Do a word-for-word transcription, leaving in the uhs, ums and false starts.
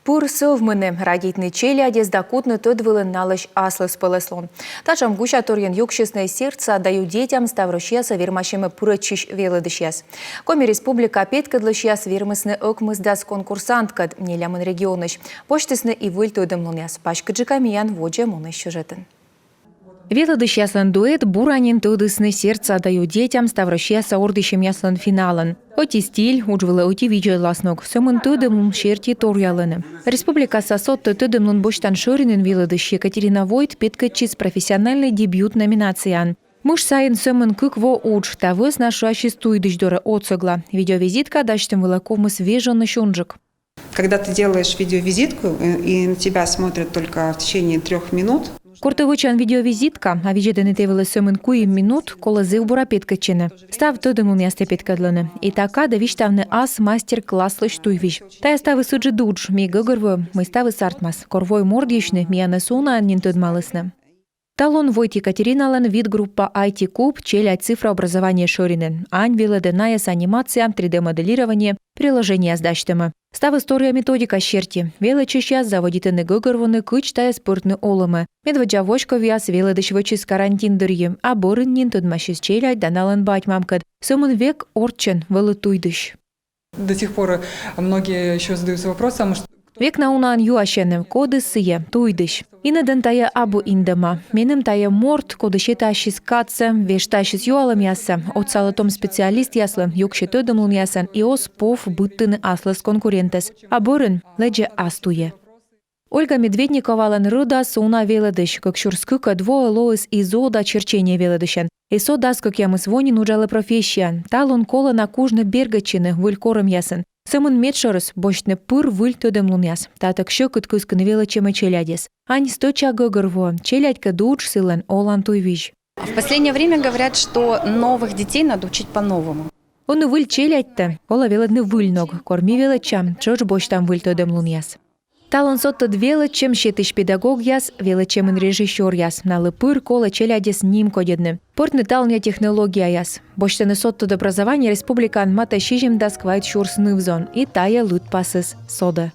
Пыр сӧвмыны, радейтны челядьӧс да кутны тӧд вылын налысь аслыспӧлӧслун. Татшӧм гусяторйӧн юксисны «Сердца даю детям» ставроссияса вермасьӧмӧ пырӧдчысь велӧдысьяс. Коми Республика петкӧдлысьяс вермисны ӧкмысдас конкурсанткӧд нелямын регионысь. Босьтісны и выль тӧдӧмлунъяс. Паськыдджыка миян водзӧ мунысь сюжетын. Велӧдысьяслӧн дуэт бура нин тӧдісны «Сердца даю детям» ставроссияса ордйысьӧмъяслӧн финалын. Ӧти стиль, удж вылӧ ӧти видзӧдласног, сӧмын тӧдӧмлун серти торъялӧны. Республикаса содтӧд тӧдӧмлун босьтан шӧринын велӧдысь Екатерина Войт петкӧдчис профессиональнӧй дебют номинацияын. Мыш сайын сӧмын кык во удж, та вӧсна шыасис туйдысь дорӧ отсӧгла. Видеовизитка дасьтӧм вылӧ ковмис вежоннысь унджык. Когда ты делаешь видеовизитку, э, и на тебя смотрят только в течение трёх минут, Кор тэ вӧчан видеовизитка, а видзӧдӧны тэ вылӧ сӧмын куим минут, колӧ зэв бура петкӧдчыны. Став тӧдӧмлунъястӧ петкӧдлыны. И та кадӧ висьтавны ас мастер-класслысь туйвизь. Тайӧ ставыс ыджыд удж, ми гӧгӧрвоим, мый ставыс артмас. Кор воим ордйысьны, миянӧс унаӧн нин тӧдмалісны. Талун Войт Екатериналӧн вит группа «Айти-куб» челядь цифра образование шӧринын. Ань велӧдӧ найӧс анимация, три дэ моделирование, приложениеяс дасьтӧмӧ. Ставыс торъя методика серти. Велӧдчысьяс заводитӧны гӧгӧрвоны, кыдз тайӧс пӧртны олӧмӧ. Медводдза воськовъяс велӧдысь вӧчис карантин дырйи, а бӧрын нин тӧдмасис челядь да налӧн бать-мамкӧд. Сӧмын век орччӧн вӧлі туйдысь. До сих пор многие ещё задаются вопросом, что Век на унаӧн юасьӧны, коді сійӧ туйдысь. Инӧдӧн тайӧ абу индӧма. Меным тайӧ морт, коді сетӧ ассьыс кадсӧ, вештӧ ассьыс юалӧмъяссӧ, отсалӧ том специалистъяслы, юксьӧ тӧдӧмлунъясӧн и оз пов быдтыны аслыс конкурентӧс. А бӧрын лэдзӧ ас туйӧ. Ольга Медведниковалӧн рӧдас уна велӧдысь. Кык сюрс кыкӧд воӧ лоис и зода черчение велӧдысьӧн. И со дас кӧкъямыс во нин уджалӧ профессияын. Талун колӧ на кужны бергӧдчыны выль корӧмъясын. Сӧмын медшӧрыс — босьтны пыр выль тӧдӧмлунъяс. Татӧк сьӧкыд кыскыны велӧдчӧмӧ челядьӧс. Ань стӧча гӧгӧрвоӧ: челядькӧд удж — сылӧн олан туйвизь. В последнее время говорят, что новых детей надо учить по-новому. Ӧні выль челядьтӧ колӧ велӧдны выль ног. Кор ми велӧдчам, тшӧтш босьтам выль тӧдӧмлунъяс. Талун содтӧд велӧдчӧм сетысь педагогъяс, велӧдчӧмын режиссёръяс. Налы пыр колӧ челядьӧс нимкодьӧдны. Пӧртны талунъя технологияяс. Босьтӧны содтӧд образование республикаын матӧ сизимдас квайт сюрс ныв-зон. И тайӧ лыдпасыс содӧ.